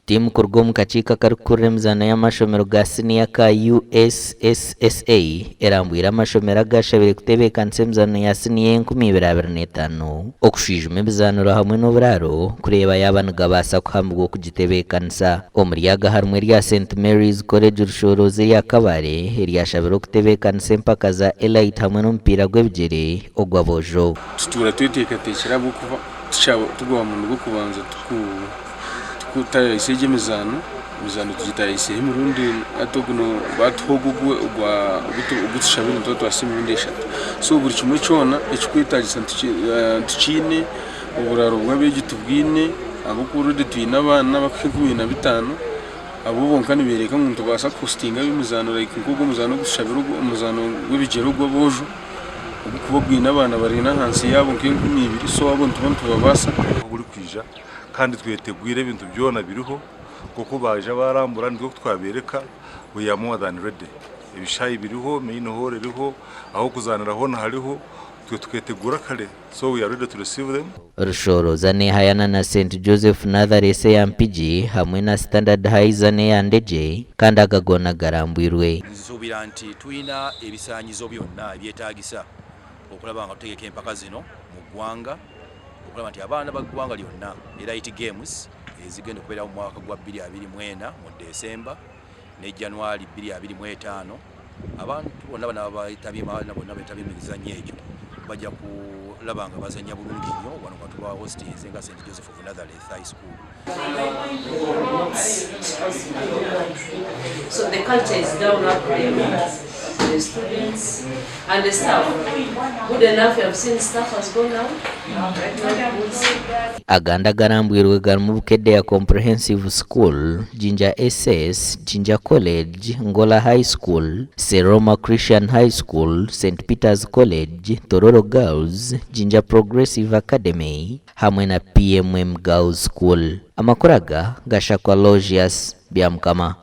Tiimu kuruga omu kakiiko akarikukurira emizaano y'amashomero ga siniya aka USSSA erambwire amashomero agashabire kutebeekanisa emizaano ya siniya ey'e2025 okushwijuma ebizaaniro hamwe n'oburaaro kureeba yaaba nigabaasa kuhamibwa okugitebeekanisa. Omuri aga harimu erya St Mary's College Rushoorozi erya Kabale eryashabire okutebeekanisa empaka za Elite hamwe n'omupiira gw'ebigyere ogw'aboojo. Tutuura tweteekateekire ahabw'okuba tugwa murundi gw'okubanza Tukutayayisa egi emizaano, emizaano tugitayayiseho emirundi hati ogu batuha ogu ogu tushabire nituba twahitsya emirundi eshatu. So buri kimwe kyona ekirikwetagisa tukiine, oburaaro bw'abeegi tubwine ahabw'okuba already twine abaana abarikuhika enkumi ibiri na bitaano, abo bonka nibeereka ngu nitubaasa kuhositinga emizaano like nk'ogu omuzaano ogu tushabire omuzaano gw'ebigyere ogw'aboojo ogurikuba gwine abaana bari ahansi yaabo nk'enkumi ibiri so abo nituba nitubabaasa. Ogurikwija kandi twetegwire ebintu byona biriho nk'oku baaja baarambura nitwe oku twabeereka we are more than ready. Ebishaayi biriho, main hall eriho, ah'okuzaanira hoona hariho, itwe tukeetegura kare so we are ready to receive them. Rushooroza neehayana na St Joseph Natharesi eya Mpigi hamwe na Standard High Zana eya Ndegye kandi aga goona garambwirwe. Nsuubira nti tulina ebisaanyizo byonna ebyetaagisa okulaba nga tutegeka empaka zino mu ggwanga. okulaba nti abaana ba ggwanga lyonna Elite Games ezigenda okubeerawo mu mwaka gwa 2024 mu December ne January 2025 abantu bonna bano abetabye bonna betabye mu mizannyo egyo bajja kulaba nga bazannya bulungi nnyo wano nga tuba hostinze nga St Joseph of Nazareth High School. So the culture is down up there, the students and the staff. Good enough, you have seen staff has gone out. Agandi agarambwirwe garimu Bukedea Comprehensive School, Jinja SS, Jinja College, Ngola High School, Seroma Christian High School, St Peter's College, Tororo Girls, Jinja Progressive Academy hamwe na PMM Girls School. Amakuru aga gashakwa Aloysius Byamukama.